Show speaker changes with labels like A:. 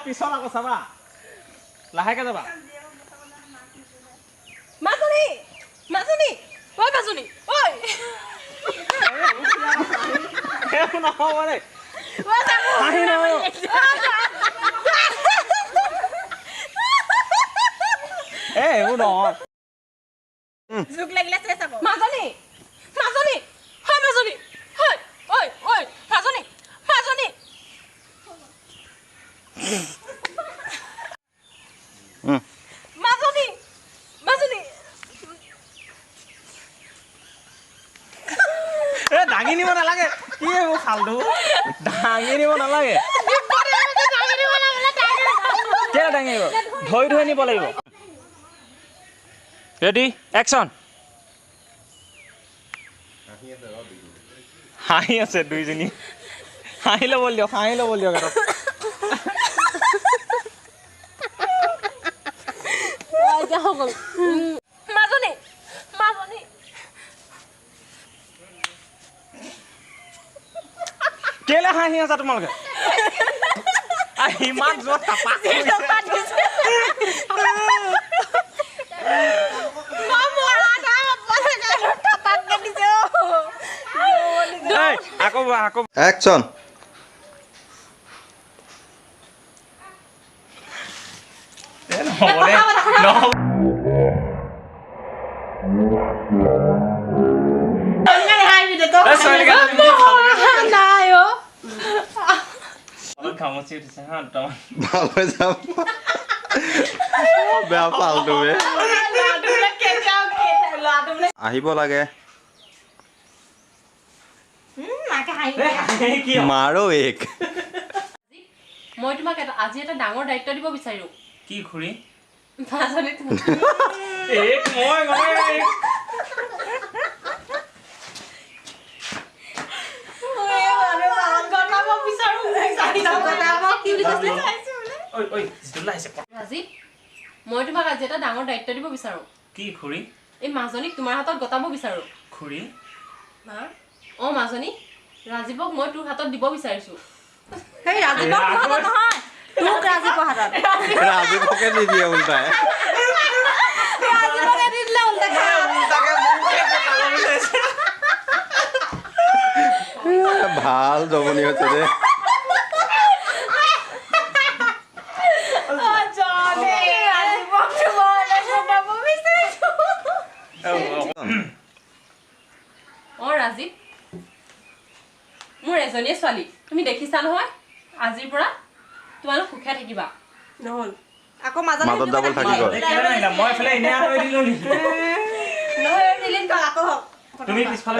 A: পিছল আকৌ চাবা, লাহেকে যাবা।
B: মাজনী, মাজনী, ঐ মাজনী, ঐ।
A: নহ'ব দেই, হাঁহি নহ'ব। এই এইবোৰ নহয়।
B: জোক লাগিলে চেচ আকৌ। মাজনী, মাজনী, হয় মাজনী, হয়, ঐ, ঐ, মাজনী, মাজনী। মাজনী, মাজনী।
A: এ দাঙি নিব নালাগে, কি এইবোৰ ফাল্টু, দাঙি নিব নালাগে। কেলে দাঙি নিব? ধৰি ধৰি নিব লাগিব। Ready, action. হাঁহি আছে দুইজনী, হাঁহি ল'ব দিয়ক, হাঁহি ল'ব দিয়ক এটা।
B: মাজনী, মাজনী।
A: কেলে হাঁহি আছা তোমালোকে? ইমান জোৰত টাপাক কৰিছে। আকৌ আকৌ
C: একশ্যন।
A: নহ'ব দে, নহ'ব। ঘামচি উঠিছে। হা, দুটামান
C: ভাল হৈ যাম। বেয়া ফাল্টু বে। আহিব লাগে। মাৰো এক।
B: মই তোমাক এটা আজি এটা ডাঙৰ দায়িত্ব দিব বিচাৰো।
A: কি খুৰী?
B: মাজনী।
A: এক মই গ'লে
B: ৰাজীৱ, মই তোমাক আজি এটা ডাঙৰ দায়িত্ব দিব বিচাৰো।
A: কি খুৰী?
B: এই মাজনীক তোমাৰ হাতত গটাব বিচাৰো।
A: খুৰী?
B: অ মাজনী, ৰাজীৱক মই তোৰ হাতত দিব বিচাৰিছো।
D: সেই ৰাজীৱক তোৰ হাতত নহয়, তোক ৰাজীৱৰ হাতত।
C: ৰাজীৱকে নিদিয়ে উল্টাই।
D: ৰাজীৱকে দি দিলে উল্টাই।
C: ভাল জমনি হৈছে দেই।
B: অ ৰাজীৱ, মোৰ এজনীয়ে ছোৱালী, তুমি দেখিছা নহয়। আজিৰ পৰা তোমালোক সুখে থাকিবা।
D: নহ'ল আকৌ মাজত
C: মাজত যাব থাকি গ'ল।
A: মই এইফালে এনেই আঁতৰি দিলো নেকি?
D: নহয়, আকৌ
A: তুমি পিছফালে।